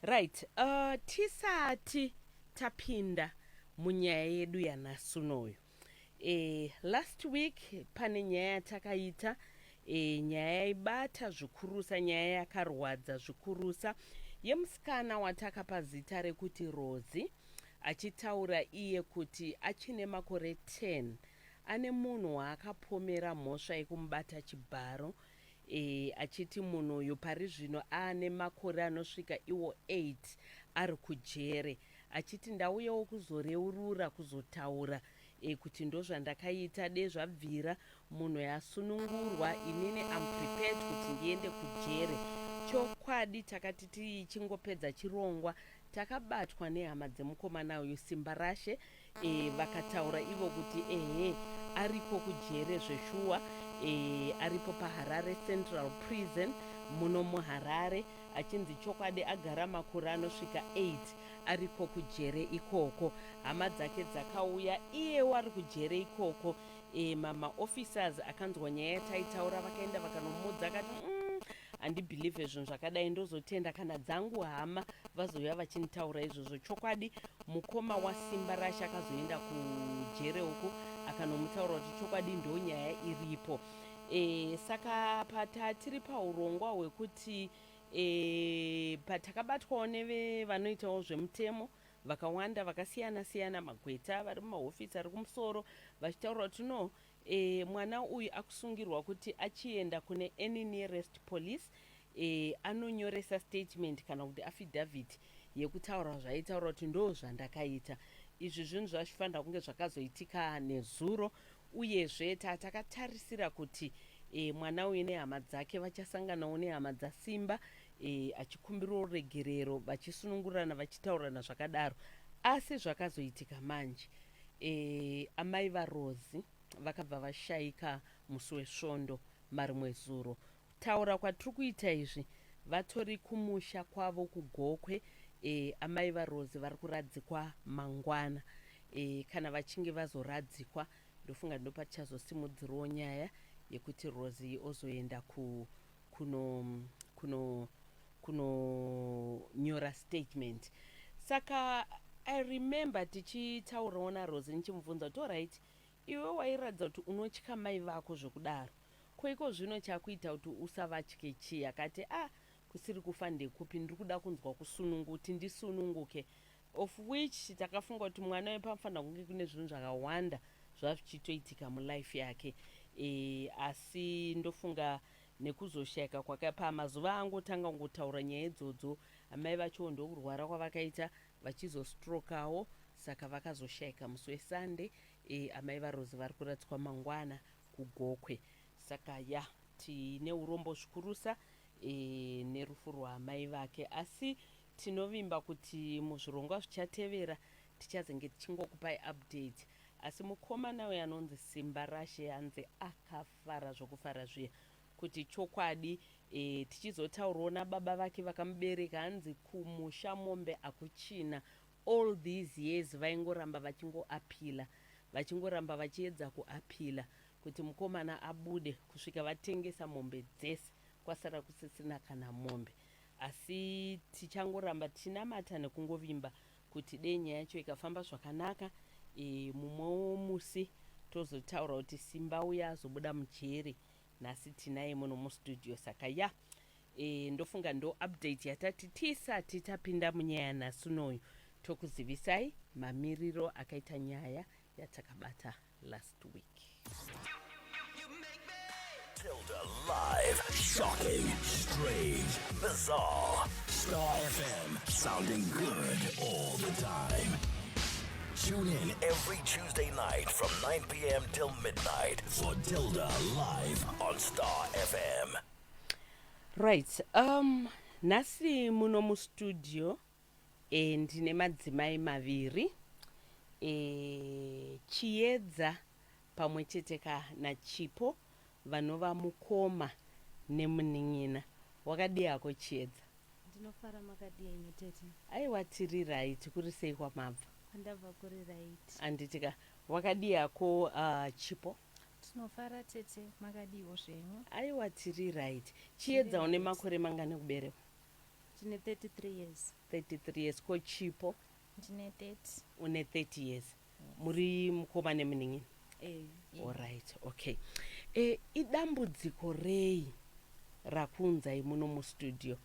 Right, tisati tapinda munyaya yedu yanhasi unoyu, last week pane nyaya yatakaita, nyaya yaibata zvikurusa, nyaya yakarwadza zvikurusa yemusikana watakapa zita rekuti Rosi, achitaura iye kuti achine makore 10 ane munhu waakapomera mhosva yekumubata chibharo, achiti munhu uyu pari zvino aane makore anosvika iwo 8 ari kujere, achiti ndauyawo kuzoreurura, kuzotaura kuti ndozvandakaita, de zvabvira munhu yasunungurwa, inini am prepared kuti ndiende kujere. Chokwadi takati tichingopedza chirongwa, takabatwa nehama dzemukomana uyu Simba Rashe, vakataura ivo kuti ehe, ariko kujere zveshuwa, aripo paHarare Central Prison muno muHarare, achinzi chokwadi agara makore anosvika 8 ariko kujere ikoko. Hama dzake dzakauya, iyewo ari kujere ikoko. Mamaofficers akanzwa nyaya yataitaura, vakaenda vakanomudza, akati, handibelieve zvinhu zvakadai, ndozotenda kana dzangu hama vazouya vachinitaura izvozvo." Chokwadi mukoma waSimba Rashe akazoenda kujere uku, akanomutaura kuti chokwadi ndo nyaya iripo. Saka patatiri paurongwa hwekuti patakabatwawo nevanoitawo zvemutemo vakawanda vakasiyana siyana, magweta vari mumahofisi ari kumusoro, vachitaura kuti no, mwana uyu akusungirwa kuti achienda kune any nearest police, anonyoresa statement kana kuti affidavit yekutaura zvaitaura kuti ndo zvandakaita. Izvi zvinhu zvazvifanira kunge zvakazoitika nezuro. Uyezve tatakatarisira kuti mwana uyu nehama dzake vachasanganawo nehama dzaSimba, achikumbirawo ruregerero, vachisunungurana, vachitaurirana zvakadaro. Asi zvakazoitika manje, amai vaRosi vakabva vashayika musi weSvondo marimwe zuro. Kutaura kwatiri kuita izvi, vatori kumusha kwavo kuGokwe. Amai vaRosi vari kuradzikwa mangwana. Kana vachinge vazoradzikwa, ndofunga ndopatichazosimudzirawo nyaya yekuti Rosi ozoenda ku kuno kuno kunonyora statement. Saka I remember tichitaurawo naRosi, ndichimubvunza kuti, alright, iwe wairatidza kuti unotya mai vako zvekudaro, ko iko zvino chakuita kuti usavatye chii? Akati, "Ah, kusiri kufa ndekupi? Ndiri kuda kunzwa kusununguti ndisununguke." Of which takafunga kuti mwana wepamufanira kunge kune zvinhu zvakawanda zvazvichitoitika mulife yake. Asi ndofunga nekuzoshayika kwake, pamazuva angotanga kungotaura nyaya idzodzo, amai vachowo ndokurwara kwavakaita, vachizostrokawo, saka vakazoshayika musi weSunday. Amai vaRosi vari kuradzikwa mangwana kuGokwe. Saka ya, tine urombo zvikurusa nerufu rwaamai vake, asi tinovimba kuti muzvirongwa zvichatevera tichazenge tichingokupai update. Asi mukomana uyu anonzi Simba Rashe hanzi akafara zvokufara zviya kuti chokwadi. Tichizotaurawo nababa vake vakamubereka, hanzi kumusha mombe akuchina. All these years vaingoramba vachingoappeala, vachingoramba vachiedza kuappeala kuti mukomana abude, kusvika vatengesa mombe dzese, kwasara kusisina kana mombe. Asi tichangoramba tichinamata nekungovimba kuti dei nyaya yacho ikafamba zvakanaka. Mumwewo musi tozotaura kuti Simba uya azobuda mujeri. Nhasi tinaye muno mustudio. Saka ya, ndofunga ndo update yatati tisati tapinda munyaya nhasi unoyu, tokuzivisai mamiriro akaita nyaya yatakabata last week. Tilda Live. Shocking, strange, bizarre. Star FM, sounding good all the time. Tune in every Tuesday night from 9 p.m. till midnight for Tilda Live on Star FM. Right, nhasi muno mustudio ndine madzimai maviri, Chiedza pamwe chete ka naChipo, vanova mukoma nemunin'ina. Wakadii hako, Chiedza? Ndinofara, makadii henyu, tete? Aiwa, tiri right. Kuri sei kwamabva? Kwandabva kuri right. Handiti ka? Wakadii hako, Chipo? Tinofara, tete, makadiwo zvenyu? Aiwa, tiri right. Chiedza, une makore mangani kuberekwa? Ndine 33 years. 33 years. Ko Chipo? Ndine 30. Une 30 years. Muri mukoma nemunin'ina? Eh. Alright, okay. Idambudziko rei rakuunzai muno mustudio?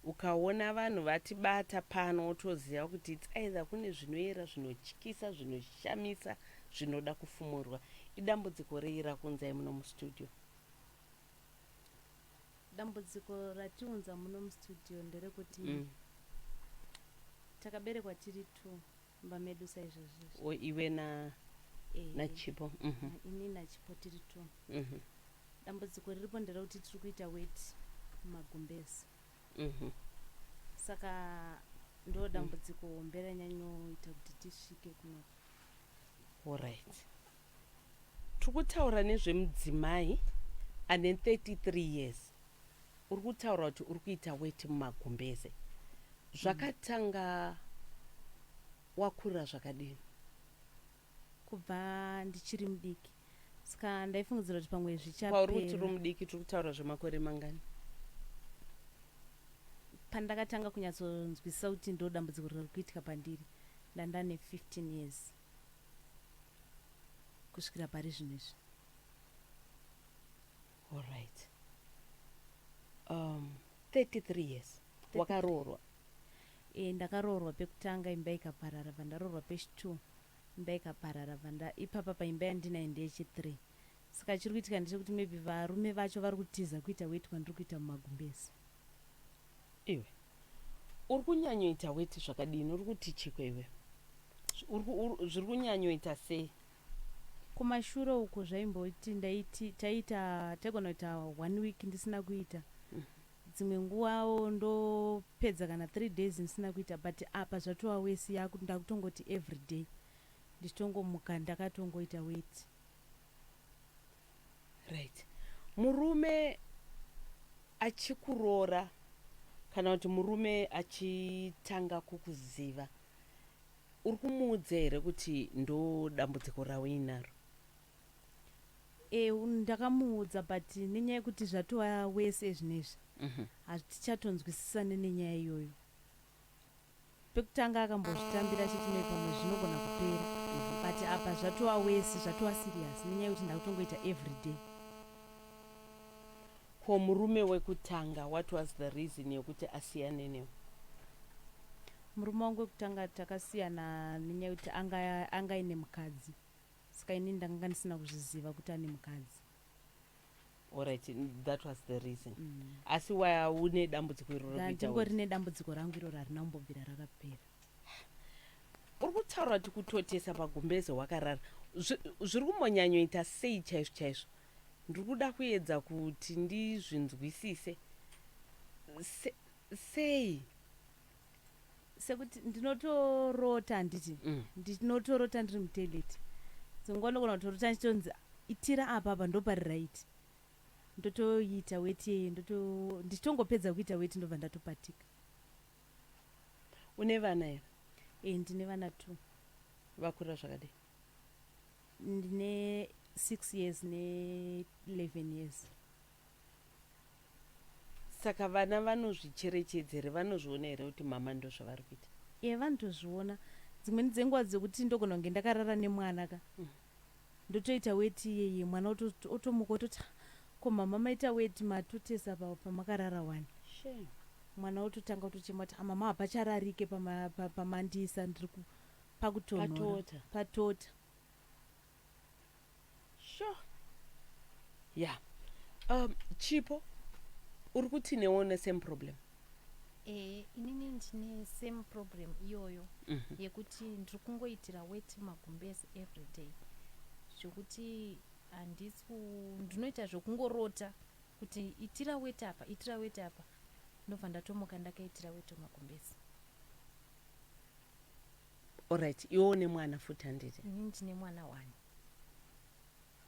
Ukaona vanhu vatibata pano, wotoziva kuti it's either kune zvinoyera, zvinotyisa, zvinoshamisa, zvinoda kufumurwa. Idambudziko rei rakuunzai muno mustudio? Dambudziko ratiunza muno mustudio nderekuti takaberekwa tiri two mumba medu saizvozvizvi. O, iwe na naChipo. Ini naChipo tiri two. Dambudziko riripo nderekuti tiri kuita weti mumagumbezi. Saka ndo dambudziko hombe ranyanyoita kuti tisvike kuno. Alright, tiri kutaura nezvemudzimai ane 33 years. Uri kutaura kuti uri kuita weti mumagumbeze. Zvakatanga wakura zvakadini? Kubva ndichiri mudiki, saka ndaifungidzira kuti pamwe Pauri kuti uri zvichapera. mudiki, tiri kutaura zvemakore mangani? Pandakatanga kunyatsonzwisisa kuti ndo dambudziko riri kuitika pandiri, ndandane 15 years kusvikira pari zvino izvi. Alright, 33 years. Wakaroorwa? E, ndakaroorwa pekutanga, imba ikaparara. Bva ndaroorwa pechi2, imba ikaparara. Bva ipapa paimba yandinayo ndeyechi3. Saka chiri kuitika ndechekuti maybe varume vacho vari kutiza kuita weti kwandiri kuita mumagumbezi. Iwe uri kunyanyoita weti zvakadini? Uri kuti chiko iwe? Zviri kunyanyoita sei? Kumashure uko zvaimboti ndaiti taita, taigona kuita one week ndisina kuita. Dzimwe nguvawo ndopedza kana 3 days ndisina kuita, but apa zvatova worse. Ndakutongoti every day ndichitongomuka ndakatongoita weti. Right, murume achikuroora kana kuti murume achitanga kukuziva, uri kumuudza here kuti ndo dambudziko rauinaro? E, ndakamuudza, but nenyaya yekuti zvatova worse zvinezvi, hatichatonzwisisane nenyaya iyoyo. Pekutanga akambozvitambira achiti mai pamwe zvinogona kupera, but apa zvatova worse, zvatova serious nenyaya yekuti ndakutongoita every day. Ko murume wekutanga, what was the reason yekuti asiyane newe? Murume wangu wekutanga takasiyana nenyaya yekuti anga aine mukadzi, saka inini ndakanga ndisina kuzviziva kuti ane mukadzi. Alright, that was the reason. Asi waune dambudziko iroro rekuita Ndingori weti? Nedambudziko rangu iroro harina kumbobvira rakapera. Uri kutaura kuti kutotesa pagumbeze wakarara. Zviri kumbonyanyoita sei chaizvo chaizvo? Ndiri kuda kuedza kuti ndizvinzwisise. Sei? Sekuti ndinotorota, handiti? Ndinotorota ndiri mutoilet. Dzimwe ndogona kutorota ndichitonzi itira apa, apa ndopari right. Ndotoita weti yeye, ndichitongopedza kuita weti ndobva ndatopatika. Une vana here? E, ndine vana two. Vakura zvakadii? Ndine 6 years ne11 years. Saka vana vanozvicherechedza here? Vanozviona here kuti mama ndo zvavari kuita? E, vanotozviona. Dzimweni dzenguva dzekuti ndogona kunge ndakarara nemwana ka, ndotoita weti iyeye, mwana otomuka ototi, "Ah, ko mama maita weti, matotesa pamakarara wani." Shame. Mwana ototanga kutochema kuti, "Ah, mama hapachararike pamandiisa, ndiri pakutonhora." Patota. Patota. Sure, yeah. Chipo, uri kuti newo same problem? E, inini ndine same problem iyoyo yekuti ndiri kungoitira weti magumbezi every day, zvekuti handisi ndinoita zvekungorota kuti itira weti apa, itira weti apa, ndobva ndatomuka ndakaitira weti magumbezi. Alright, iwe une mwana futi, handiti? Inini ndine mwana one.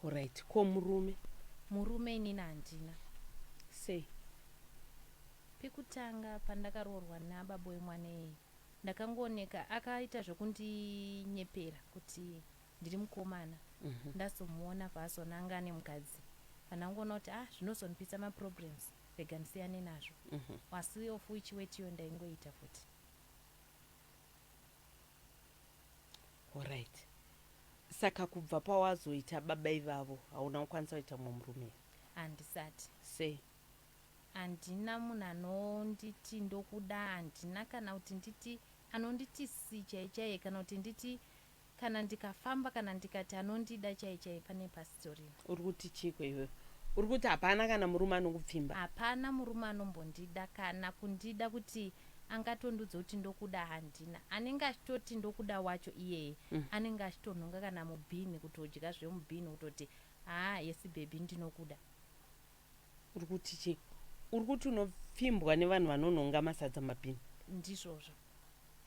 Alright, ko murume? Murume inini handina. Sei? Pekutanga pandakaroorwa nababa wemwana iyeye, ndakangooneka akaita zvekundinyepera kuti ndiri mukomana. Ndazomuona vaazonanga nemukadzi, pandangoona kuti ah, zvinozondipisa maproblems. Rega ndisiyane nazvo. Asi of which wetiyo ndaingoita futi. Alright, saka kubva pawazoita baba ivavo hauna kukwanisa kuita mumwe murume here? Handisati. Sei? Handina munhu anonditi ndokuda, handina kana kuti nditi anonditi si chai chaiye, kana kuti nditi kana ndikafamba, kana ndikati anondida chai chai, pane pasitorina. Uri kuti chiko iwewe? Uri kuti hapana kana murume anokupfimba? Hapana murume anombondida, kana kundida kuti angatondudza kuti ndokuda, handina. Anenge achitoti ndokuda wacho iyeye anenge achitonhonga kana mubhini, kutodya zvemubhini, kutoti haa, yes baby, ndinokuda. Uri kuti chii? Uri kuti unopfimbwa nevanhu vanonhonga masadza mabhini? Ndizvozvo.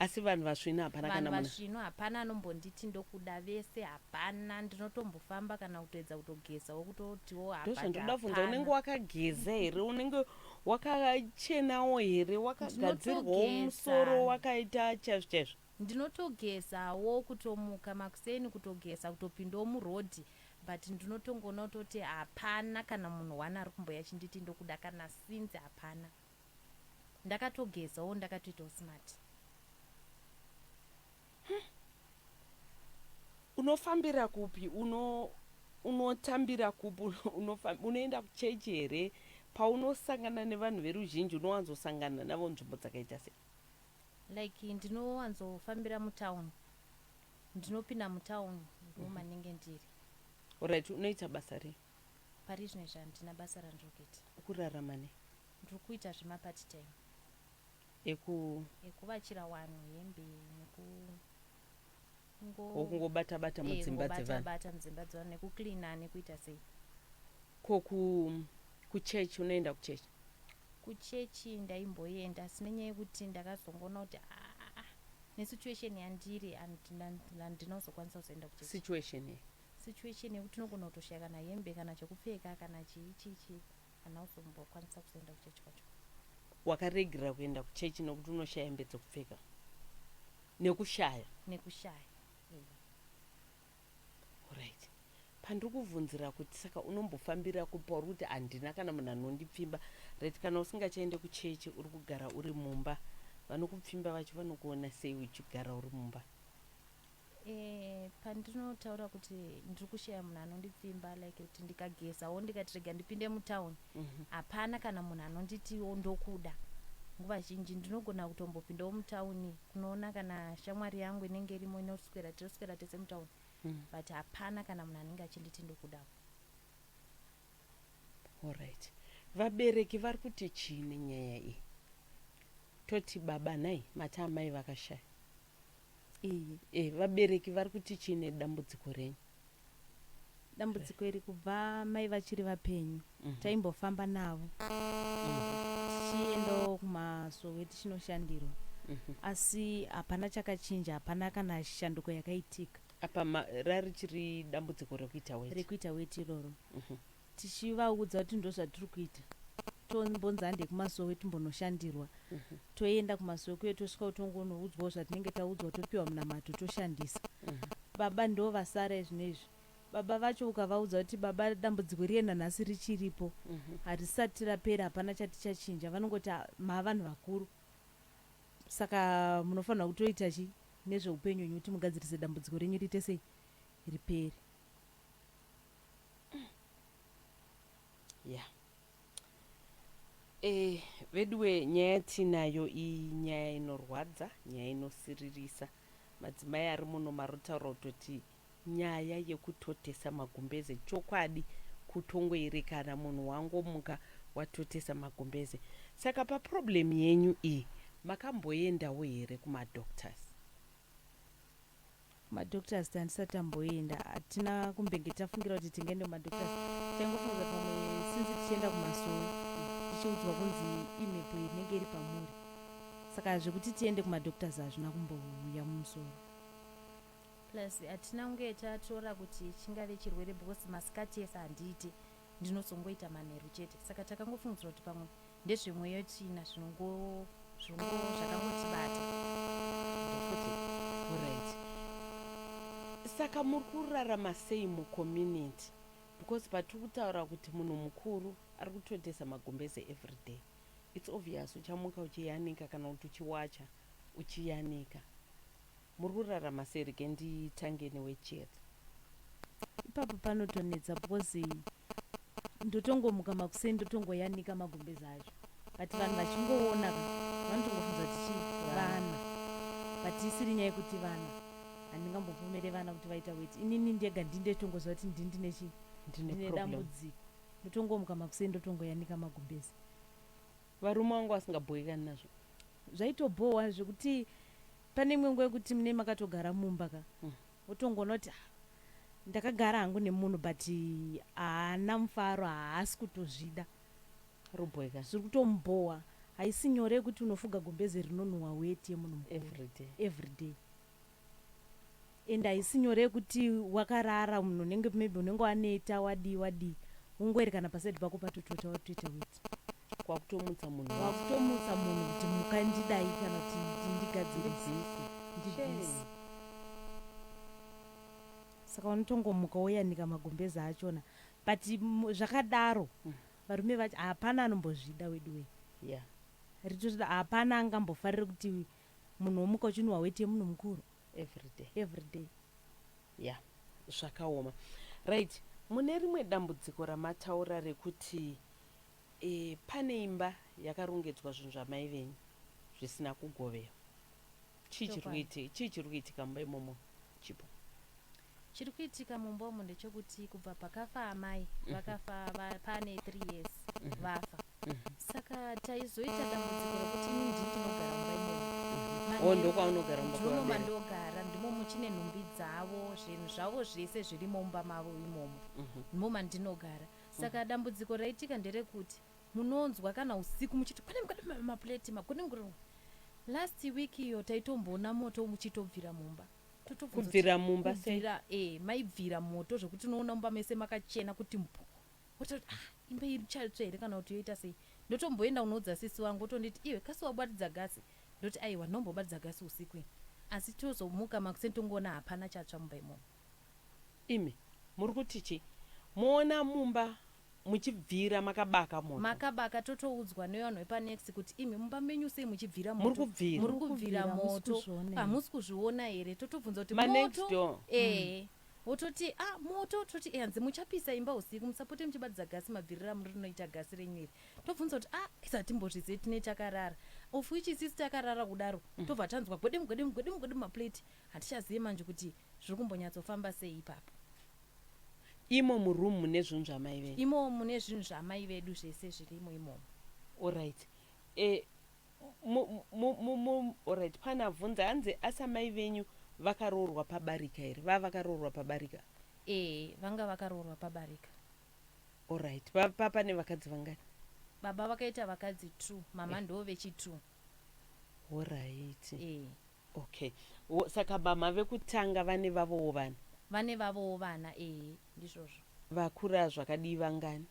Asi vanhu vasvina hapana Vanhu kana muna? Vasvino hapana anombonditi ndokuda, vese hapana. Ndinotombofamba kana kutoedza kutogezawo, kutotiwo. Ndozvandoda kubvunza, unenge wakageza here? Unenge wakachenawo here? Wakagadzirwawo? Ndinotogeza. Musoro wakaita chaizvo chaizvo? Ndinotogezawo, kutomuka makuseni kutogeza, kutopindawo murodhi, but ndinotongoona kutoti hapana kana munhu one ari kumboya chinditi ndokuda, kana sinzi hapana. Ndakatogezawo, ndakatoitawo smart. Unofambira kupi? Unotambira kupi? Unoenda kuchechi here? Paunosangana nevanhu veruzhinji unowanzosangana navo nzvimbo dzakaita sei? Like ndinowanzofambira mutauni, ndinopinda mutauni, ndo manenge ndiri. Alright, unoita basa rei? Pari zvino izvi handina basa randiri kuita. Kurarama nei? Ndiri kuita zvemapart time. Eku? Ekuvachira vanhu hembe neku Wokungobata bata mudzimba dzevanhu? Bata mudzimba dzevanhu, nekucleana, nekuita sei. Ko kuchechi, unoenda kuchechi? Kuchechi ndaimboenda, asi nenyaya yekuti ndakazongoona kuti aa, nesituation yandiri handina kuzokwanisa kuzoenda kuchechi. Situation iyi? Situation yekuti unogona kutoshaya kana hembe, kana chekupfeka, kana chii chii chii, handina kuzombokwanisa kuzoenda kuchechi kwacho. Wakaregerera kuenda kuchechi nokuti unoshaya hembe dzekupfeka nekushaya? Nekushaya, eh. Alright, pandiri kubvunzira kuti saka unombofambira kupa, uri kuti handina kana munhu anondipfimba. Right, kana usingachaende kuchechi, uri kugara uri mumba, vanokupfimba vacho vanokuona sei uchigara uri mumba? Pandinotaura kuti ndiri kushaya munhu anondipfimba, like kuti ndikagezawo, ndikati rega ndipinde mutauni, hapana kana munhu anonditiwo ndokuda. Nguva zhinji ndinogona kutombopindawo mutauni kunoona kana shamwari yangu inenge irimo, inoswera, tinoswera tese mutauni, but hapana kana munhu anenge achinditi ndokudawo. Alright, vabereki vari kuti chii nenyaya iyi? Toti baba nai mati amai vakashaya? Iyi. Vabereki vari kuti chii nedambudziko renyu? Dambudziko iri, kubva mai vachiri vapenyu, taimbofamba navo tichiendawo kumasowe tichinoshandirwa, asi hapana chakachinja, hapana kana shanduko yakaitika. Apa rarichiri dambudziko rekuita weti? Rekuita weti iroro. Tichivaudza kuti ndo zvatiri kuita, tombonzi hande kumasowe timbonoshandirwa. Toenda kumasowe kuye, tosvika, tongonoudzwawo zvatinenge taudzwa, topiwa munamato, toshandisa. Baba ndo vasara izvinezvi. Baba vacho ukavaudza kuti baba, dambudziko riye nanhasi richiripo, harisati rapera, hapana chati chachinja, vanongoti, "Ah, mavanhu vakuru, saka munofanira kutoita chi nezveupenyu hwenyu kuti mugadzirise dambudziko renyu riite sei, ripere." Ya, veduwe, nyaya tinayo iyi, nyaya inorwadza, nyaya inosiririsa. Madzimai ari muno marotaura kutoti nyaya yekutotesa magumbeze, chokwadi kutongoerekana munhu wangomuka watotesa magumbeze. Saka paproblem yenyu iyi makamboendawo here kumadoctors? Madoctors tandisati tamboenda, hatina kumbenge tafungira kuti tingaende kumadoctors. Taingofunga pamwe sinzi tichienda kumasowe tichiudzwa kunzi imhepo inenge iri pamuri, saka zvekuti tiende kumadoctors hazvina kumbouya mumusoro. Plus hatina kunge tatora kuti chingave chirwere, because masikati ese handiiti, ndinozongoita manheru chete. Saka takangofungidzira kuti pamwe ndezvemweya tsvina zvakangotibata. Ndofuti. Alright, saka muri kurarama sei mucommunity? Because patiri kutaura kuti munhu mukuru Ari kutotesa magumbeze everyday. It's obvious uchamuka uchiyanika kana kuti uchiwacha uchiyanika. Muri kurarama sei? Rege nditange newe, Chiedza. Ipapo panotonetsa because ndotongomuka makuseni, ndotongoyanika magumbezi acho, but vanhu vachingoona ka, vanotongofunza kuti chii, vana, but isiri nyaya yekuti vana. Handingambopomere vana kuti vaita weti. Inini ndega ndindetongoziva kuti ndindine chii, ndine ndine problem. Dambudziko. Ndotongomuka makuseni, ndotongoyanika magumbezi. Varume vangu vasingabhoikani nazvo? Zvaitobhowa zvekuti pane imwe nguva yekuti mune makatogara mumba ka, wotongoona kuti, "Ah, ndakagara hangu nemunhu, but haana mufaro, haasi kutozvida." Rubhoikani. Zviri kutomubhowa. Haisi nyore yekuti unofuga gumbeze rinonhuhwa weti yemunhu mukuru everyday. Everyday. And haisi nyore yekuti wakarara, munhu unenge maybe unenge waneta, wadii wadii, ungweri kana paside pako patotota, watoita weti. Kwakutomutsa munhu wese. Wakutomutsa munhu kuti muka, ndidai, kana kuti ndigadzirise. Ndibvise. Ndibvise. Shame. Saka unotongomuka woyanika magumbezi achona, but zvakadaro varume vacho hapana anombozvida wedu wei. Ritotoda, hapana angambofariri kuti munhu womuka uchinwa weti yemunhu mukuru everyday. Everyday. Ya, zvakaoma. Right, mune rimwe dambudziko ramataura rekuti pane imba yakarongedzwa zvinhu zvamai venyu zvisina kugovewa. Chii chiri Chokwadi. Chii chiri kuitika mumba imomo, Chipo? Chiri kuitika mumba umu ndechekuti kubva pakafa amai, vakafa pane 3 years vafa. Saka taizoita dambudziko rekuti ini ndini ndinogara mumba imomo. O, ndokwaunogara mumba Ndimo kwavabereki. mandogara, ndimo muchine nhumbi dzavo, zvinhu zvavo zvese zvirimo mumba mavo imomo, ndimo mandinogara. Saka dambudziko raitika nderekuti munonzwa kana usiku muchiti kune mukati mapureti makune. Last week iyo taitomboona moto muchitobvira mumba. Totobvunza kuti- Kubvira mumba sei? Kubvira, maibvira moto zvekuti unoona mumba mese makachena kuti mbu. Wototi, "Ah, imba iri chatsva here kana kuti yoita sei?" Ndotomboenda unoudza sisi wangu, otonditi, "Iwe, kasi wabatidza gasi?" Ndoti, "Aiwa, ndombobatidza gasi usiku ini." Asi tozomuka makuseni, tongoona hapana chatsva mumba imomo. Imi muri kuti chi moona mumba muchibvira, makabaka moto? Makabaka. Totoudzwa nevanhu vepanext kuti, "Imi, mumba menyu sei muchibvira Muri moto?" kubvira. Muri kubvira Kubvira, hamusi moto. kuzviona here? Hamusi kuzviona here? Totobvunza kuti Ma next moto door. Wototi, "Ah, moto." Toti, "Hanzi muchapisa imba usiku, musapote muchibatidza gasi, mabvirira muri rinoita gasi renyu iri." Tobvunza kuti, "Ah, isatimbozvizive, tine takarara." Of which isisi takarara kudaro, tobva tanzwa gwedemu gwedemu gwedemu gwedemu maplate. Hatichazive manje kuti zviri kumbonyatsofamba sei ipapo. Imo muroom mune zvinhu zvamai venyu? Imomo mune zvinhu zvamai vedu zvese zvirimo imomo. Alright, alright, pane abvunza, hanzi, asi amai venyu vakaroorwa pabarika here? Vava vakaroorwa pabarika? Vanga vakaroorwa pabarika. Alright, pane vakadzi vangani? Baba vakaita vakadzi two, mama ndo vechi2. Alright. Okay. Saka mama vekutanga vane vavowo vana? Vane vavowo vana, ndizvozvo. Vakura zvakadii, vangani?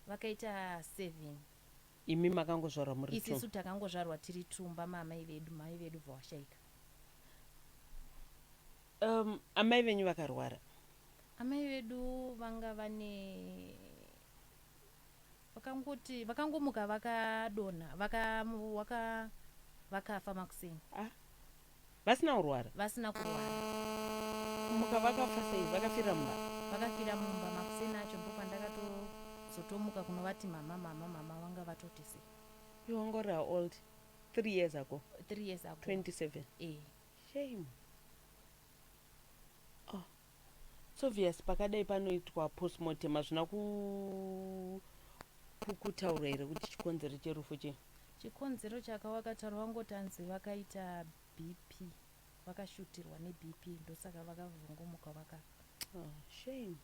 Vakaita seven. Imi makangozvarwa muri two? Isisu takangozvarwa tiri tumba maamai vedu, mai vedu bva washaika. Amai venyu vakarwara? Amai vedu vanga vane, vakangoti vakangomuka vakadonha, vakafa makuseni. Ah, vasina kurwara? Vasina kurwara. Kumuka vakafa sei? Vakafira mumba? Vakafira mumba makuseni acho. Ndo pandakatozotomuka kunovati, "Mama, mama, mama." Vanga vatoti sei. Iwe wanga uri how old 3 years ago? 3 years ago. 27? E. Shame. Oh. It's obvious pakadai panoitwa postmortem. Hazvina kutaurwa here kuti chikonzero cherufu chii? Chikonzero chakawakataurwa, vangoti hanzi vakaita BP, vakashutirwa neBP, ndosaka vakavhungomuka vakafa. Oh, shame.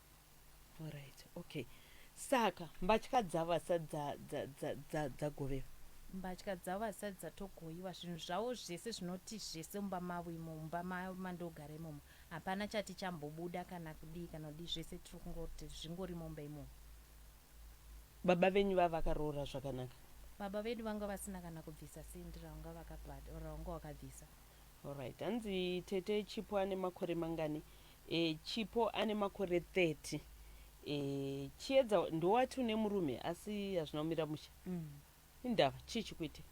Alright, okay, saka mbatya dzavo hasati dzagovewa? Mbatya dzavo hazisati dzatogoyiwa. Zvinhu zvavo zvese, zvinoti zvese mumba mavo imo, mumba mandogara imomo, hapana chati chambobuda kana kudii kana kudii. Zvese tiri kungoti zvingori mumba imomo. Baba venyu vava vakaroora zvakanaka? Baba vedu vanga vasina kana kubvisa sendi ravanga vakabvisa. Alright. Hanzi, tete, Chipo ane makore mangani? Chipo ane makore 30. E, Chiedza ndowati une murume asi hazvina kumira mushe. Indava chii chikuite?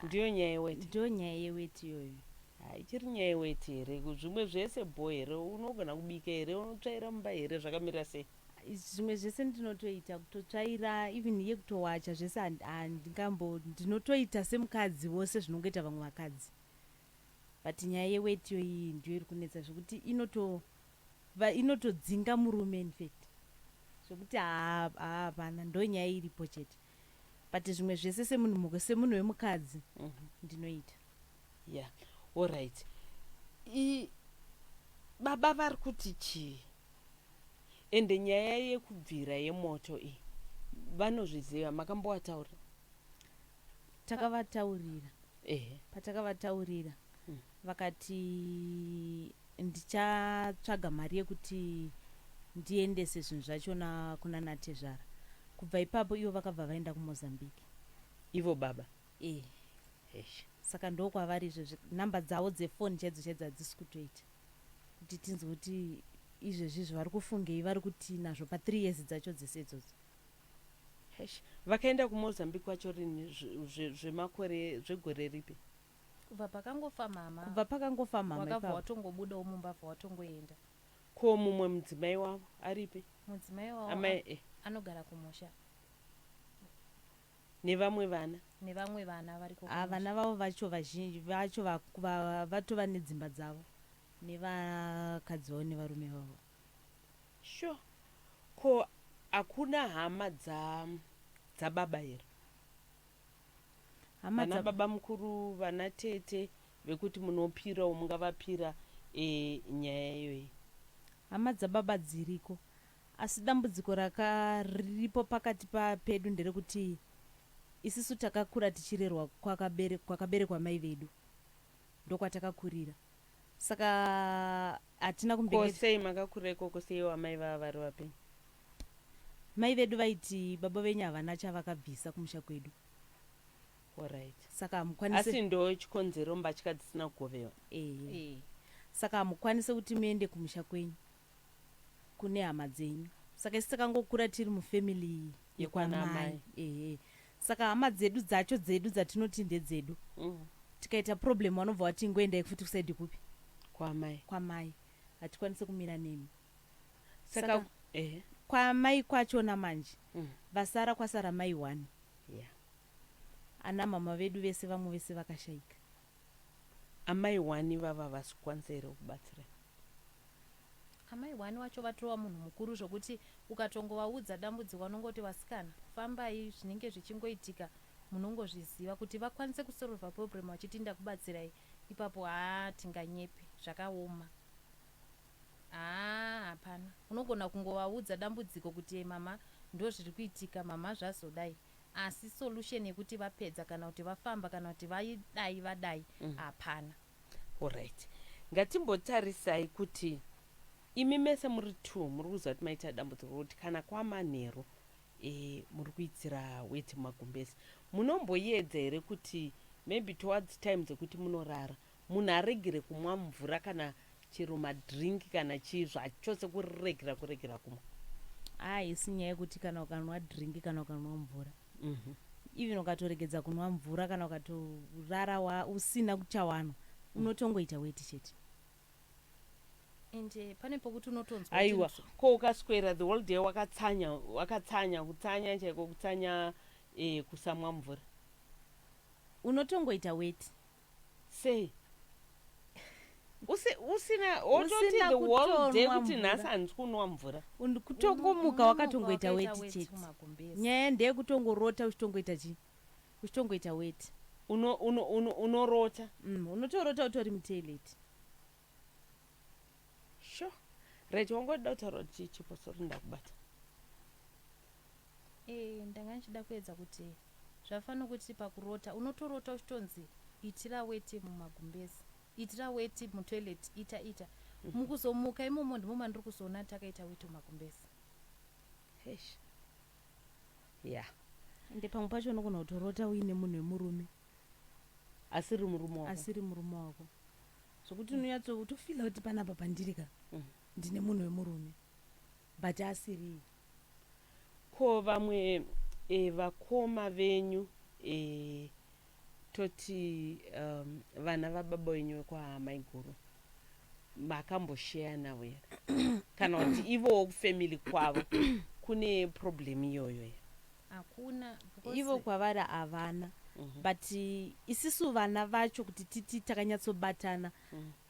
Ndiyo nyaya yeweti. Ndo nyaya yeweti iyoyo. Ha, ichiri nyaya yeweti here? Zvimwe zvese bho here? Unogona kubika here? Unotsvaira mumba here? Zvakamira sei? Zvimwe zvese ndinotoita, kutotsvaira, even yekutowacha zvese handingambo, ndinotoita semukadzi wose zvinongoita vamwe vakadzi, but nyaya yeweti iyi ndiyo iri kunetsa zvekuti inotodzinga murume infact, zvekuti hapana, ndo nyaya iripo chete, but zvimwe zvese semunhu wemukadzi ndinoita. Yeah, allright. Baba vari kuti chii? Ende nyaya yekubvira yemoto iyi vanozviziva? Makambovataurira? Takavataurira. Patakavataurira, vakati ndichatsvaga mari yekuti ndiendese zvinhu zvachona kuna natezvara. Kubva ipapo ivo vakabva vaenda kuMozambique. Ivo baba? E. Eish. Saka ndokwavari izvezvi. Namba dzavo dzefoni chaidzo chaidzo hadzisi kutoita kuti tinzwe kuti izvezvizvi vari kufungei, vari kutii nazvo pa3 years dzacho dzese idzodzo. Eish. Vakaenda kuMozambique kwacho rini? Zvemakore, zvegore ripi? Kubva pakangofa mama. Kubva pakangofa mama. Wakabva Ipapo. watongobudawo mumba, bva watongoenda. Ko mumwe mudzimai wavo aripi? Mudzimai wavo Amai anogara kumusha. Nevamwe vana? Nevamwe vana variko Ah, kumusha. vana vavo vacho, vazhinji vacho vatova nedzimba dzavo nevakadzi vavo nevarume vavo. Sure. Ko hakuna hama dzababa here? Hama Vana baba mukuru, vana tete vekuti munopirawo, mungavapira nyaya iyoyi? Hama dzababa dziriko, asi dambudziko riripo pakati pedu nderekuti isusu takakura tichirerwa kwakaberekwa mai vedu, ndokwatakakurira, saka hatina Ko kumbenge. sei makakura ikoko? Sei amai vava vari vapenyu? Mai vedu vaiti baba venyu havana chavakabvisa kumusha kwedu. Allright. Saka hamukwanisi. Asi ndo chikonzero mbatya dzisina kugovewa? Ehe. Eh. Saka hamukwanisi kuti muende kumusha kwenyu kune hama dzenyu. Saka isi takangokura tiri mufamily Yekwana yekwanamai. amai. Ehe, saka hama dzedu dzacho dzedu dzatinoti ndedzedu, tikaita problem vanobva vati ingoendai futi kuside kupi? Kwamai. Kwamai, hatikwanisi kumira nemi. Saka ehe. Kwamai kwachona manje, vasara, kwasara mai one. Ana mama vedu vese, vamwe vese vakashayika. Amai wani vava vasikwanisa here kubatsira? Amai wani wacho vatova munhu mukuru, zvokuti ukatongovaudza dambudziko vanongoti, "Vasikana, fambai, zvinenge zvichingoitika munongozviziva." Kuti vakwanise kusolva problem vachiti ndakubatsirai ipapo, haa, tinganyepi, zvakaoma. Haa, hapana. Unogona kungovaudza dambudziko kuti, "Eh, mama, ndo zviri kuitika mama, zvazodai," asi solution yekuti vapedza kana kuti vafamba kana kuti vaidai vadai, hapana. Allright, ngatimbotarisai kuti imi mese muri two muri kuziva kuti maita dambudziko rokuti kana kwamanheru muri kuitira weti mumagumbezi. Munomboedza here kuti maybe towards time dzekuti munorara munhu aregere kumwa mvura kana chero madrink kana chii zvachose, kuregera kuregera kumwa? Haisi nyaya yekuti kana ukanwa drink kana ukanwa mvura. Even ukatoregedza kunwa mvura kana ukatorara usina kuchawanwa, unotongoita weti chete. Ende pane pokuti unotonzwa kuti Aiwa, ko ukaswera the whole day wakatsanya, wakatsanya, kutsanya chaiko, kutsanya kusamwa mvura? Unotongoita weti. Sei usina wototi Usina the whole day kutonwa kuti mvura. nhasi handisi kunwa mvura? Kutongomuka Unomuka wakatongoita wakaita weti weti chete. mumagumbezi. Nyaya ndeyekutongorota uchitongoita chii, uchitongoita weti. Unorota? Unotorota utori mutoilet. Sure. Right, wangoda kutaura kuti chipo, sorry, ndakubata. Ndanga ndichida kuedza kuti zvafanira kuti pakurota unotorota uchitonzi itira weti mumagumbezi, itira weti mutoilet, ita ita. Mukuzomuka imomo ndimo mandiri kuzoona takaita weti mumagumbezi. Eish. Ya. Ende pamwe pacho unogona kutorota uine munhu wemurume. Asiri murume wako? Asiri murume wako, zvokuti unonyatso utofeela kuti panapa pandiri ka, ndine munhu wemurume. But asiriye. Ko vamwe vakoma venyu, toti vana vababa venyu vekwaamaiguru, makambosheya navo here, kana kuti ivowo kufamily kwavo kune problem iyoyo here? Hakuna, because Ivo kwavari havana. But isisu vana vacho, kuti titi takanyatsobatana,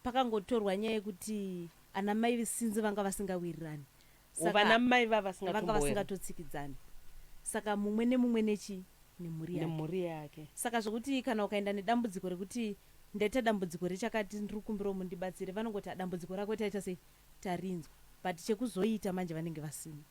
pakangotorwa nyaya yekuti ana mai sinzi vanga vasingawirirani. Vana mai Vanga vavasingatomboera. Vasingatotsikidzani, saka mumwe nemumwe nechi nemhuri yake. Nemhuri yake. Saka zvokuti kana ukaenda nedambudziko rekuti ndaita dambudziko rechakati, ndiri kukumbirawo mundibatsire, vanongoti, "Ah, dambudziko rako taita sei, tarinzwa," but chekuzoita manje vanenge vasina.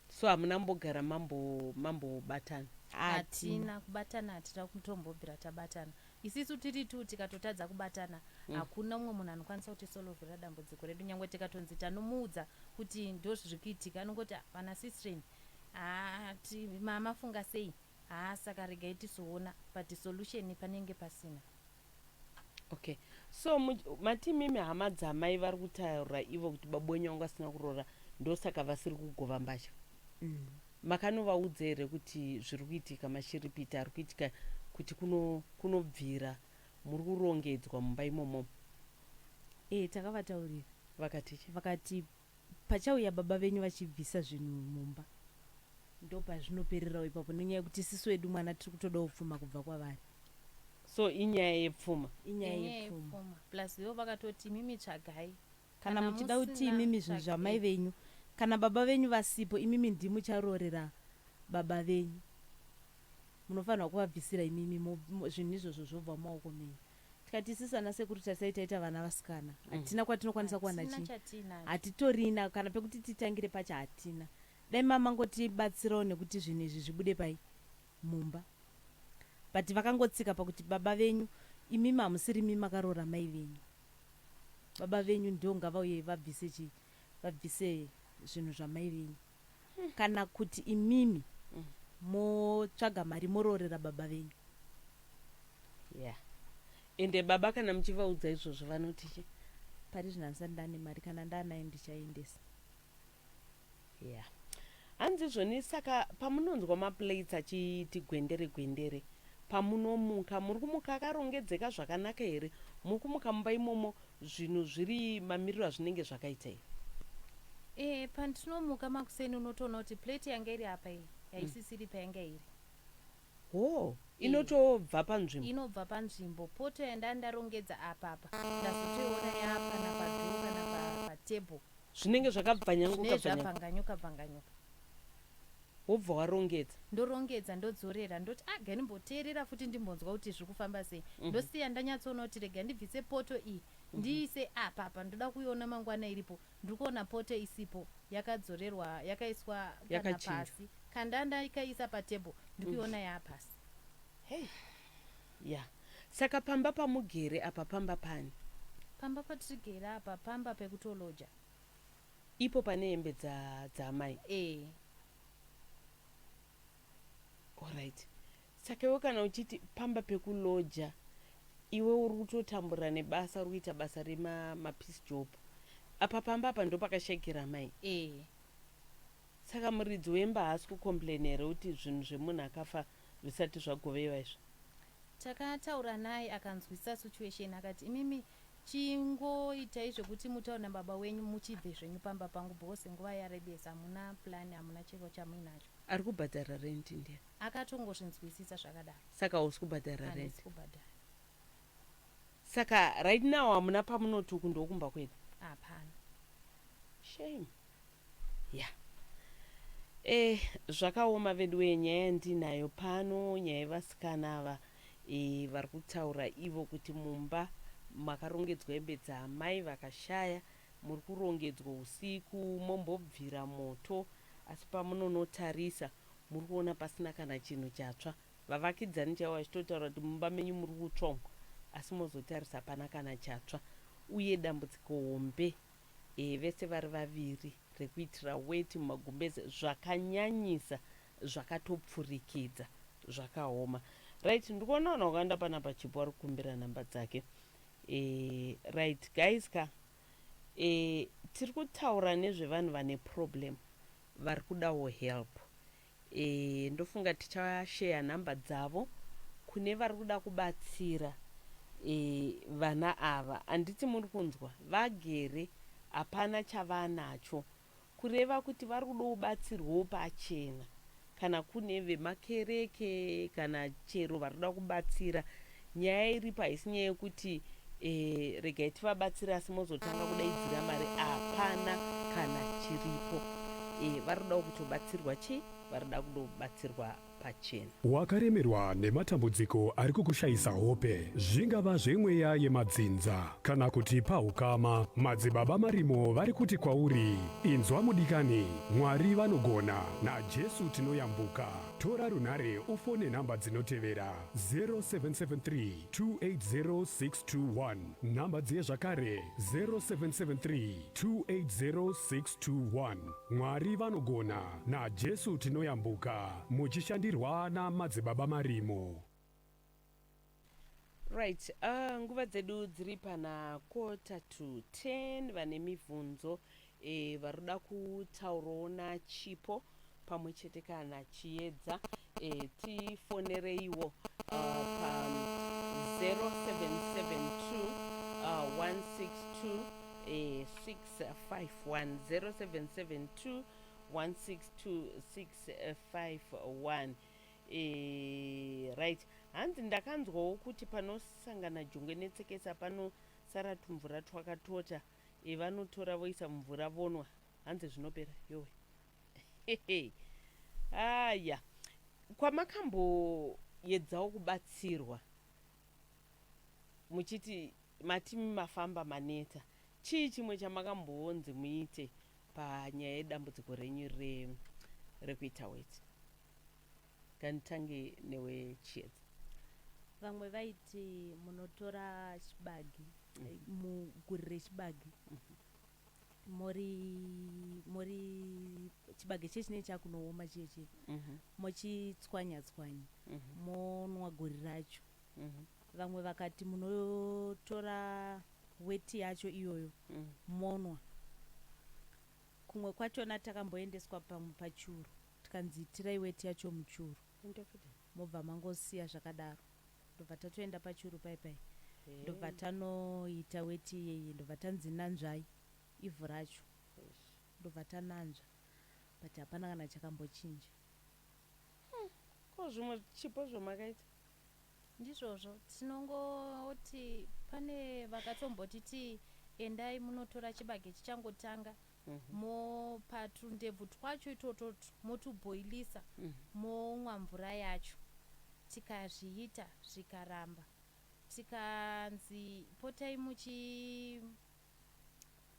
So hamuna mbogara mambobatana? Hatina kubatana, hatina kutombobvira tabatana. Isisu tiri tu tikatotadza kubatana, hakuna mumwe munhu anokwanisa kutisolovhera dambudziko redu. Nyange tikatonzi tanomuudza kuti ndo zviri kuitika, anongoti, "Ah, vana sistren, mamafunga sei? Haa, saka regai tizoona," but solution panenge pasina. Okay, so matimimi hama dzamai vari kutaura ivo kuti baba wenyu vanga vasina kuroora, ndosaka vasiri kugova mbatya. Makanovaudza here kuti zviri kuitika, mashiripiti ari kuitika, kuti kunobvira muri kurongedzwa mumba imomo? E, takavataurira. Vakati chi? Vakati pachauya baba venyu vachibvisa zvinhu mumba, ndo pazvinopererawo ipapo, nenyaya yekuti isisu wedu mwana tiri kutodawo pfuma kubva kwavari. So inyaya yepfuma? Inyaya Inyaya yepfuma. Yepfuma, plus ivo vakatoti imimi tsvagai. Kana Kana muchida kuti musina, imimi zvinhu zvamai tsvagai. venyu, kana baba venyu vasipo, imimi ndimucharorera baba venyu, munofanirwa kuvabvisira imimi, zvinhu izvozvo zvobva mumaoko menyu. Tikati isusu ana sekuru tasai taita vana vasikana, hatina kwatinokwanisa kuwana. Hatina Chii? Chatinacho. Hatitorina kana pekuti titangire pacho, hatina. Dai mamangotibatsirawo nekuti zvinhu izvi zvibude pai mumba. But vakangotsika pakuti baba venyu, imimi hamusiri imi makaroora mai venyu, baba venyu ndio ngavauye vabvise chi vabvise zvinhu zvamai venyu, kana kuti imimi motsvaga mari moroorera baba venyu. Yeah, ende baba kana muchivaudza izvozvo vanoti chi? Pari zvino handisati ndane mari. Kana ndanayo ndichaendesa. Yeah, hanzi zvoni, saka pamunonzwa maplates achiti gwendere gwendere pamunomuka, muri kumuka akarongedzeka zvakanaka here? Muri kumuka mumba imomo zvinhu zviri mamiriro azvinenge zvakaita here? Pandinomuka makuseni, unotoona kuti plate yanga iri apa iyi haisisiri payanga iri. Ho, inotobva panzvimbo? Inobva panzvimbo. Poto yanda ndarongedza apapa, ndazotoiona yaapana padoor kana patable. Zvinenge zvakabvanyanguka Zvinenge bvanyanguka. Zvabvanganyuka bvanganyuka. Wobva warongedza? Ndorongedza, ndodzorera, ndoti aga ndimboteerera futi, ndimbonzwa kuti zviri kufamba sei. Ndosiya ndanyatsoona kuti rega ndibvise poto iyi, ndiise apa apa, ndoda kuiona mangwana iripo. Ndiri kuona poto isipo, yakadzorerwa, yakaiswa kana Yakachinjwa. pasi. Kanda ndakaisa patable, ndikuiona yaapasi. Hey, ya, saka pamba pamugere apa, pamba pani? Pamba patirigere apa, pamba pekutoloja. Ipo pane hembe dzaamai? E. Alright, saka iwe kana uchiti pamba pekuloja, iwe uri kutotambura nebasa, uri kuita basa remapiece job, apa pamba apa ndo pakashayikira mai? E. Saka muridzi wemba haasi kucomplain here kuti zvinhu zvemunhu akafa zvisati zvagovewa izvi? Takataura naye, akanzwisisa situation, akati imimi chingoitai zvekuti mutaure nababa wenyu, muchibve zvenyu pamba pangu, because nguva yarebesa, hamuna plan, hamuna chiro chamuinacho. Ari kubhadhara renti ndiye? Akatongozvinzwisisa zvakadaro. Saka hausi kubhadhara Handisi renti? kubhadhara. Saka right now hamuna pamunoti uku ndokumba kwedu? Hapana. Shame. Ya, zvakaoma vedu. Nyaya yandinayo pano, nyaya yevasikana ava vari kutaura ivo kuti mumba makarongedzwa hembe dzaamai vakashaya, muri kurongedzwa usiku, mombobvira moto, asi pamunonotarisa muri kuona pasina kana chinhu chatsva. Vavakidzani chaivo vachitotaura kuti mumba menyu muri kutsva umu, asi mozotarisa hapana kana chatsva. Uye dambudziko hombe, vese vari vaviri, rekuitira weti mumagumbeze zvakanyanyisa, zvakatopfurikidza, zvakaoma. Right, ndikuona vanhu vakawanda panapa. Chipo ari kukumbira nhamba dzake. Right guys ka. E, tiri kutaura nezvevanhu vane problem vari kudawo help. E, ndofunga tichasheya nhamba dzavo kune vari kuda kubatsira e, vana ava. Handiti muri kunzwa, vagere hapana chavanacho, kureva kuti vari kuda kubatsirwawo pachena. Kana kune vemakereke kana chero vari kuda kubatsira, nyaya iripo haisi nyaya yekuti e, regai tivabatsire asi mozotanga kudaidzira mari. Hapana kana chiripo. E, vari kuda kutobatsirwa chii? Vari kuda kutobatsirwa pachena. Wakaremerwa nematambudziko ari kukushayisa hope, zvingava zvemweya yemadzinza kana kuti paukama, Madzibaba Marimo vari kuti kwauri, inzwa mudikani, Mwari vanogona, naJesu tinoyambuka. Tora runhare ufone nhamba dzinotevera: 0773 280621. Nhamba dziye zvakare: 0773 280621. Mwari vanogona, naJesu tinoyambuka, muchishandirwa naMadzibaba Marimo. Right, nguva dzedu dziri pana 9:45. Vane mibvunzo, e, vari kuda kutaurawo naChipo pamwe chete kana Chiedza, e, tifonereiwo pa 0772 162 651, 0772 162 651. E, right, hanzi ndakanzwawo kuti panosangana jongwe netsekesa panosara tumvura twakatota. E, vanotora voisa mumvura vonwa, hanzi zvinopera. Yowe, aya, kwamakamboedzawo kubatsirwa muchiti matimi mafamba maneta, chii chimwe chamakambonzi muite panyaya yedambudziko renyu rekuita weti? Nganditange newe, Chiedza. Vamwe vaiti munotora chibage, muguri rechibage, mori chibage chechinenge chakunooma chiye, mochitswanya tswanya, monwa guri racho. Vamwe vakati munotora weti yacho iyoyo, monwa. Kumwe kwachona takamboendeswa pamwe pachuru, tikanzi itirai weti yacho muchuru, mobva mangosiya zvakadaro. Ndobva tatoenda pachuru pai pai, ndobva tanoita weti iyeye, ndobva tanzi nanzvai ivhu racho, ndobva tananzva, but hapana kana chakambochinja. Ko zvimwe, Chipo, zvamakaita? Ndizvozvo, tinongoti pane vakatombotiti endai munotora chibage chichangotanga, mopa tundebvu twacho itototwo, motubhoilisa, momwa mvura yacho. Tikazviita, zvikaramba. Tikanzi potai muchi,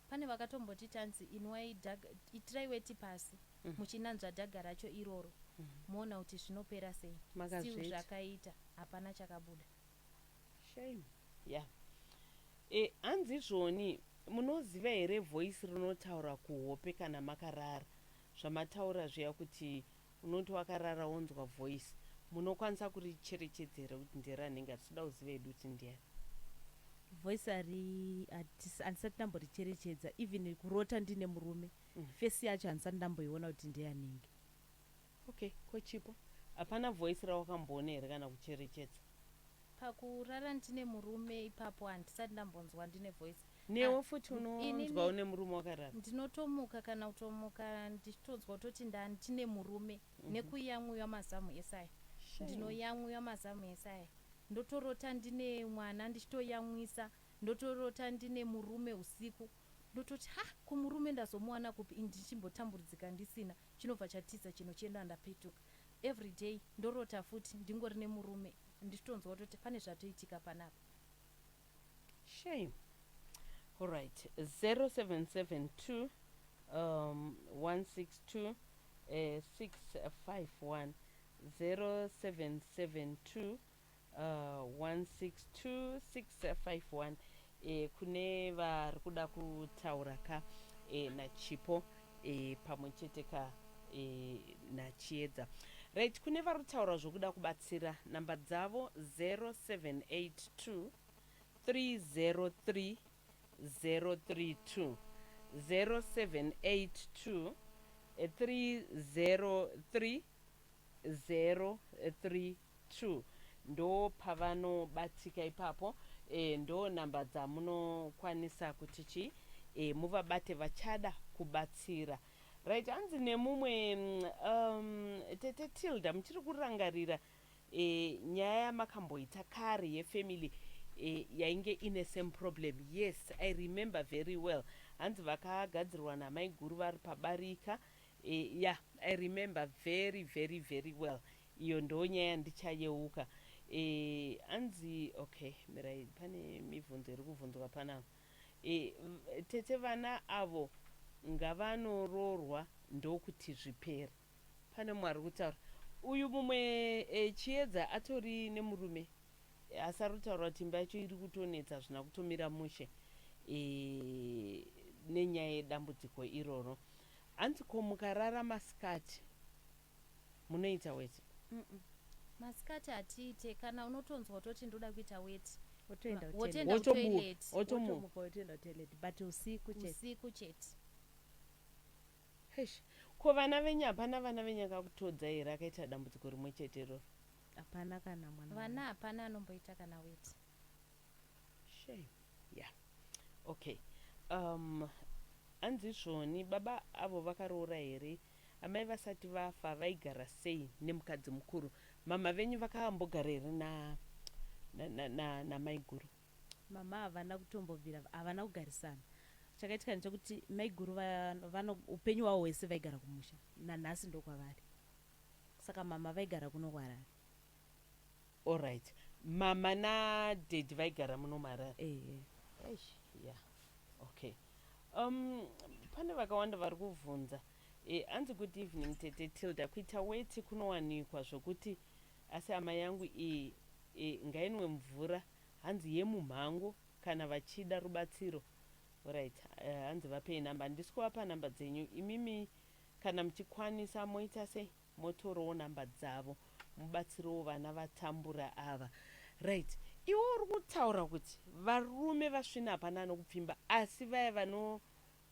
pane vakatomboti tanzi inwai itirai weti pasi, muchinanzva dhaga racho iroro, moona kuti zvinopera sei. Still Makazviita? Zvakaita, hapana chakabuda. Shame. Ya, e, hanzi izvoni munoziva here voice rinotaura kuhope kana makarara, zvamataura zviya kuti unoti wakarara wonzwa voice, munokwanisa kuricherechedzera kuti nderanenge? Hatitoda kuziva hedu kuti ndiani. Voice ari handisati ndamboricherechedza. Even kurota ndine murume, face yacho handisati ndamboiona kuti ndeyanenge. Okay, ko Chipo, hapana voice rawakamboona here kana kucherechedza? Pakurara ndine murume ipapo handisati ndambonzwa ndine voice. Newe Ah, futi unonzwa une murume wakarara? Ndinotomuka, kana kutomuka ndichitodzwa kutoti ndandine murume, nekuyamwiwa mazamu esaya. Shame. Ndinoyamwiwa mazamu esaya, ndotorota ndine mwana ndichitoyamwisa, ndotorota ndine murume usiku, ndototi, "Ha, kumurume ndazomuwana kupi ini ndichimbotambudzika ndisina?" Chinobva chatiza, chino chienda, ndapetuka. Every day ndorota futi ndingori nemurume, ndichitonzwa kutoti pane zvatoitika panapa. Shame. Alright, 0772 162 651, 0772 162 651. Eh, kune vari kuda kutaura ka, eh, naChipo, eh, pamwe chete ka, eh, naChiedza. Right, kune vari kutaura zvokuda kubatsira, namba dzavo 0782 303 032. 0782 303 032 ndo pavanobatika ipapo. Ndo namba dzamunokwanisa kuti chi muvabate vachada kubatsira. Right, hanzi nemumwe tete Tilda, muchiri kurangarira nyaya yamakamboita kare yefamily yainge ine same problem? Yes, I remember very well. Hanzi vakagadzirwa namaiguru vari pabarika. Yeah, I remember very very very well. Iyo ndo nyaya ndichayeuka. Anzi okay, mirai, pane mibvunzo iri kubvunzwa panapa. Tete, vana avo ngavanoroorwa ndokuti zvipere. Pane mumwe ari kutaura uyu, mumwe Chiedza atori nemurume, asi ari kutaura kuti imba yacho iri kutonetsa, zvina kutomira mushe nenyaya yedambudziko iroro. Hanzi, ko mukarara masikati munoita weti? Masikati hatiite. Kana unotonzwa kutoti ndoda kuita weti, wotoenda wotoenda Wotomuka, kutoilet. Wotomuka. Wotomuka wotoenda kutoilet, but usiku chete. Usiku chete. Eish. Ko vana venyu, hapana vana venyu akakutodza here akaita dambudziko rimwe chete iroro? Hapana kana mwana. Vana hapana anomboita kana weti. Shame. Yeah, okay. Hanzi zvoni baba avo vakaroora here? Amai vasati vafa vaigara sei nemukadzi mukuru? Mama venyu vakambogara here namaiguru? Mama havana kutombobvira, havana kugarisana. Chakaitika ndechekuti maiguru upenyu hwavo hwese vaigara kumusha, nanhasi ndokwavari, saka mama vaigara kuno kuHarare. Allright, mama nadaddy vaigara muno muHarare? Ehe. Eish, yeah, okay. Pane vakawanda vari kubvunza. Hanzi, good evening tete Tilda, kuita weti kunowanikwa zvokuti, asi hama yangu iyi ngainwe mvura, hanzi yemumhango, kana vachida rubatsiro. Right, hanzi vapei namba. Handisi kuvapa namba dzenyu imimi. Kana muchikwanisa moita sei, motorowo namba dzavo, mubatsirewo vana vatambura ava. Right, iwe uri kutaura kuti varume vasvina hapana anokupfimba, asi vaya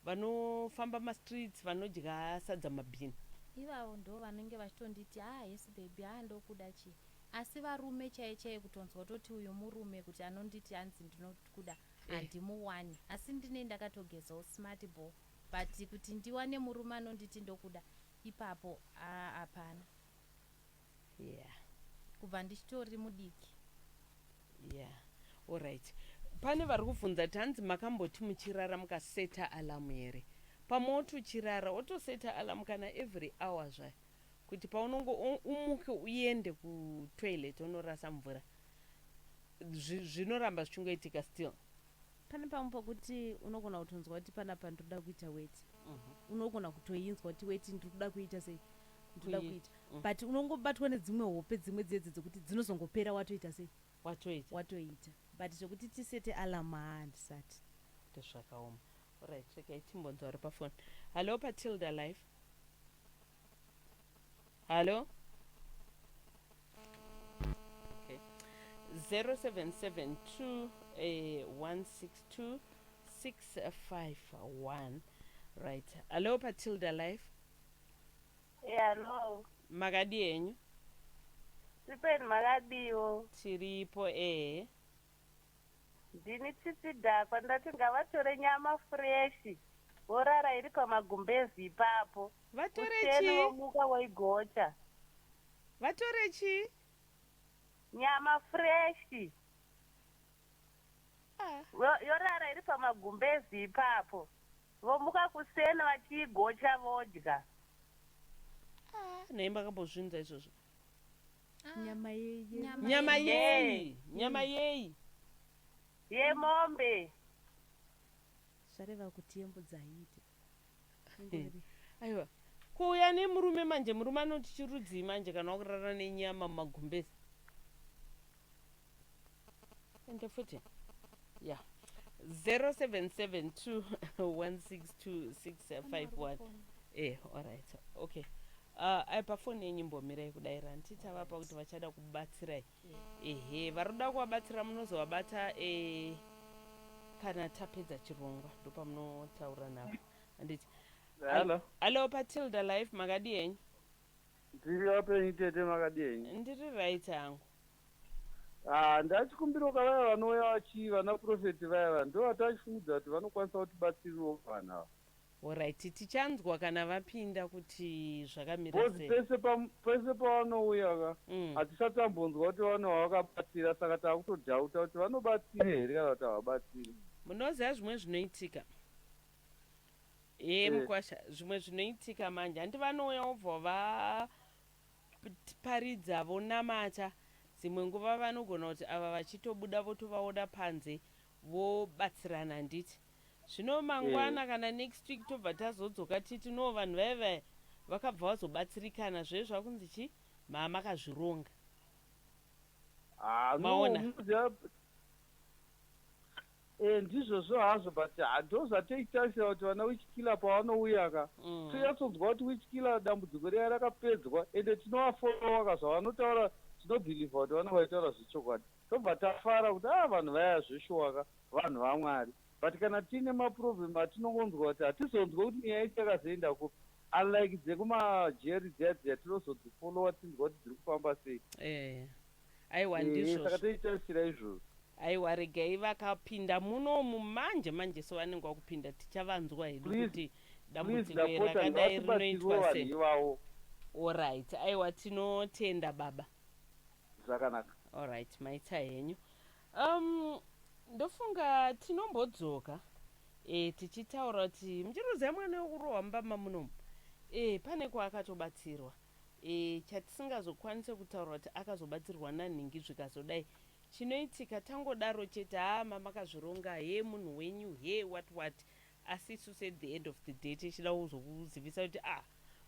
vanofamba mastreets, vanodya sadza mabhini? Ivavo ndo vanenge vachitonditi, "Ha, yes baby, ha, ndokuda chii." Asi varume chaiye chaiye, kutonzwa toti uyu murume kuti anonditi hanzi ndinokuda, handimuwani. Asi ndine ndakatogezawo smart ball, but kuti ndiwane murume anonditi ndokuda, ipapo hapana. Kubva ndichitori mudiki. Yeah, allright. Pane vari kubvunza kuti hanzi makamboti muchirara mukaseta alarm here? Pamwe uchirara wotoseta alarm kana every hour zvayo, kuti paunongo umuke uende kutoilet unorasa mvura. Zvinoramba zvichingoitika still? Pane pamwe pokuti unogona kutonzwa kuti panapa ndoda kuita weti. Unogona kutoinzwa kuti weti ndiri kuda kuita sei, ndinoda kuita, but unongobatwa nedzimwe hope dzimwe dzedzi dzekuti dzinozongopera watoita sei? Watoita. Watoita. But zvekuti tisete alarm, haa, handisati. Ndezvakaoma. Alright, regai timbonzwa uri pafoni. Hallo, paTilda Life. Hallo. Okay, 0772 162 651. Right, hallo, paTilda Life. Hello. Makadi henyu? Tipeni, makadiwo? Tiripo, ehe. Ndini Tsitsi Dhakwa. Ndati ngavatore nyama fresh, vorara iri pamagumbezi ipapo. Vatore Kuseni chii? vomuka voigocha. Vatore chii? Nyama fresh. Ah. Yorara iri pamagumbezi ipapo, vomuka kuseni vachiigocha, vodya. Ah, nhai, makambozvinzwa izvozvo? Ah, Nyama yeye? Nyama. Nyama yei. yei? Nyama yei? Yemombe. Zvareva kuti yembudzi haiite. Aiwa, kuuya nemurume manje, murume anoti chirudzii manje kana wakurara nenyama mumagumbezi? Ende futi ya 0772 162 651. Alright, okay. Ai, pafoni yenyu mbomirai kudayira, nditavapa kuti vachada kubatsirai. Ehe, vari kuda kuvabatsira munozovabata kana tapedza chirongwa, ndopamunotaura navo. Handiti? Hello. Hallo, paTilda Life, makadi henyu? Ndiri vapenyu tete, makadi henyu? Ndiri right hangu. Ah, ndachikumbirawo vaya vanouya vachi vana prophet vaya va ndo vatachifungudza kuti vanokwanisa kutibatsirawo vanhu ava. Alright, tichanzwa kana vapinda kuti zvakamira Because sei. pese pavanouya ka, hatisati tambonzwa kuti vane vavakabatsira, saka takutodoubta kuti vanobatsira here kana kuti havabatsiri. Munoziva zvimwe zvinoitika ye mukwasha, zvimwe zvinoitika manje, handi vanouya vobva vaparidza, vonamata. Dzimwe nguva vanogona kuti ava vachitobuda votovaoda panze vobatsirana, handiti? Zvino mangwana kana next week tobva tazodzoka titi, no, vanhu vaya vaya vakabva vazobatsirikana zvezvo, zvakunzi chi maamakazvironga. Ah, no, Maona? Munoziva, ndizvozvo hazvo, but ndo zvatoitarisira kuti vana witchkiller pavanouya ka, tonyatsonzwa kuti witchkiller dambudziko riya rakapedzwa, ende tinovafollowa ka, zvavanotaura tinobelieva kuti vanenge vachitaura zvechokwadi, tobva tafara kuti a vanhu vaya zveshuwa ka vanhu vaMwari. But kana tiine maproblem atinongonzwa kuti hatizonzwa kuti nyaya yacho yakazoenda kupi, unlike dzekumajeri dziya dziya tinozodzifollowa tinzwa kuti dziri kufamba sei. Aiwa. Saka Ndizvozvo. toitarisira izvozvo. Aiwa, regai vakapinda munomu manje manje, so vanenge vakupinda tichavanzwa hedu Please, kuti please, dambudziko ndapota, rakadai ngavatibatsirwe rinoitwa vanhu sei. ivavo. Alright, aiwa, tinotenda baba. Zvakanaka. Alright, maita henyu. Ndofunga tinombodzoka tichitaura kuti muchiruziva mwana wekurohwa mubama munomu, pane kwaakatobatsirwa, chatisingazokwanise kutaura kuti akazobatsirwa nanhingi zvikazodai. Chinoitika tangodaro chete, hama makazvironga he munhu wenyu he what what, asi isusu at the end of the day tichida kuzokuzivisa kuti ah,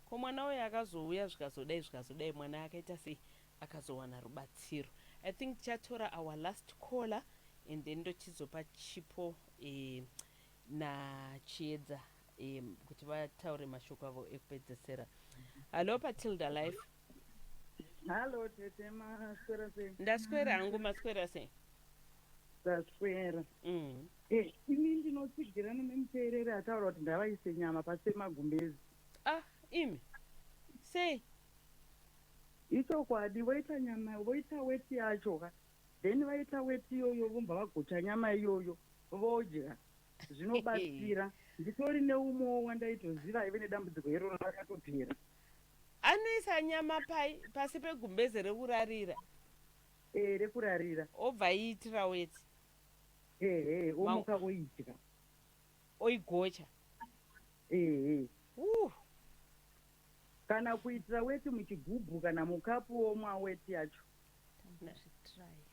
ko mwana uyu akazouya zvikazodai zvikazodai, mwana akaita sei, akazowana rubatsiro. I think tichatora our last caller and then ndochizopa Chipo naChiedza kuti vataure mashoko avo ekupedzesera. Hallo, paTilda Life. Hallo tete, maswera sei? Ndaswera hangu, maswera sei? Ndaswera. Ini ndinotsigirana nemuteereri ataura kuti ndavaise nyama pasi pemagumbezi. Ah, imi, sei? Ichokwadi, voita nyama, voita weti yacho ka, then vaita weti iyoyo vobva vagocha nyama iyoyo vodya, zvinobatsira. Nditori neumwewo wandaitoziva aive nedambudziko iroro, rakatopera. Anoisa nyama pai? Pasi pegumbeze rekurarira? E, rekurarira. Obva iitira weti? Ehe, omuka oidya. Oigocha? Ehe. Kana kuitira weti muchigubhu kana mukapu, omwa weti yacho.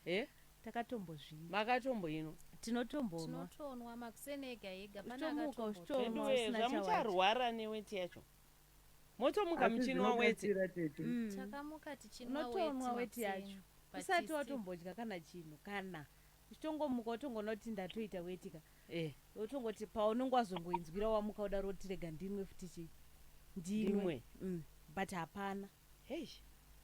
E. Takatombozviita. Makatomboinwa? Tinotombonwa. Tinotonwa makuseni ega ega, pane Uchitomuka akatombo- uchitomwa Veduwe, usina chawadya. zvamucharwara neweti yacho, motomuka Asi muchinwa weti. zvinobatsira tete. Takamuka tichinwa Unotonwa weti weti yacho makuseni, but usati watombodya kana chinhu, kana uchitongomuka utongoona kuti ndatoita weti ka, utongoti paunenge wazongoinzwira wamuka udaro kuti rega ndinwe futi chi ndinwe. Ndimwe. But hapana. Hei.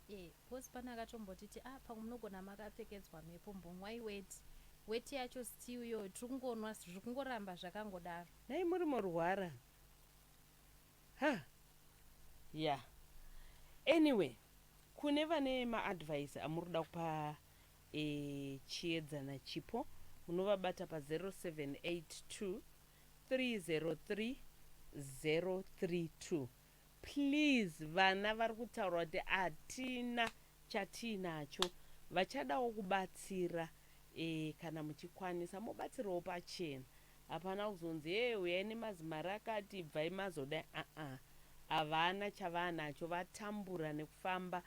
Because pane akatombotiti, ah, pamwe munogona makapfekedzwa mhepo, mbomwai weti. Weti yacho still iyoyo tiri kungonwa, zviri kungoramba zvakangodaro. Nai muri morwara ha. Yeah, anyway, kune vane maadvice amuri kuda kupa Chiedza naChipo, munovabata pa0782 303 032. Please, vana vari kutaura kuti hatina chatiinacho, vachadawo kubatsira, kana muchikwanisa mobatsirawo pachena, hapana kuzonzi e uyai nemazimari akati bvai mazodai. Aa, havana chavanacho, vatambura nekufamba,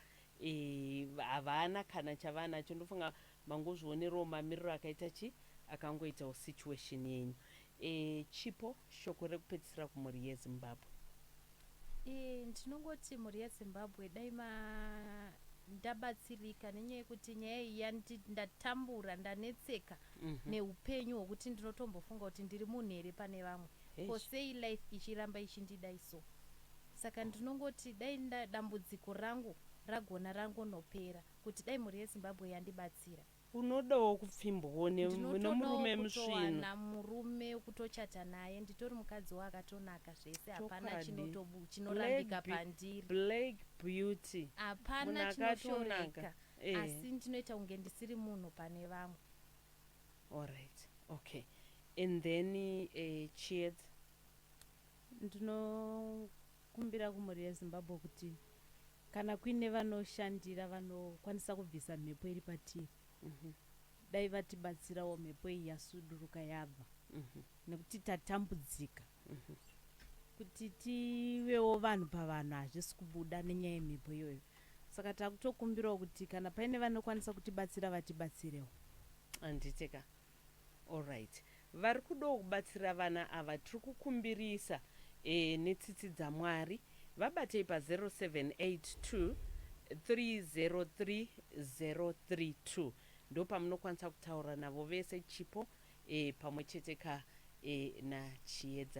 havana kana chavanacho. Ndofunga mangozvionerawo mamiriro akaita chi akangoitawo situation yenyu. Chipo, shoko rekupedzisira kumhuri yeZimbabwe. Ndinongoti mhuri yeZimbabwe, dai ma ndabatsirika nenyaya yekuti nyaya iyi ndatambura, ndanetseka neupenyu hwokuti ndinotombofunga kuti ndiri munhu here pane vamwe. Ko sei life ichiramba ichindidai so? Saka ndinongoti dai dambudziko rangu ragona rangonopera, kuti dai mhuri yeZimbabwe yandibatsira. Unodawo kupfimbwawo Ndinotodawo nomurume musvinu. Kutowana murume. wekutochata naye, nditori mukadzi wakatonaka zvese, hapana Chokwadi. chinorambika Black Be- pandiri. Black Beauty. Hapana Munhu akatonaka. chinoshoreka, asi ndinoita kunge ndisiri munhu pane vamwe. Alright, okay, and then Chiedza? Ndinokumbira kumhuri yeZimbabwe kuti kana kuine vanoshandira, vanokwanisa kubvisa mhepo iri patiri, dai vatibatsirawo mhepo iyi yasuduruka yabva, nekuti tatambudzika. Kuti tivewo vanhu pavanhu hazvisi kubuda nenyaya yemhepo iyoyo. Saka takutokumbirawo kuti kana paine vanokwanisa kutibatsira, vatibatsirewo. Handitika. Alright, vari kudawo kubatsira vana ava, tiri kukumbirisa netsitsi dzaMwari, vabatei pa0782 303 032. Ndo pamunokwanisa kutaura navo vese, Chipo pamwe chete ka naChiedza.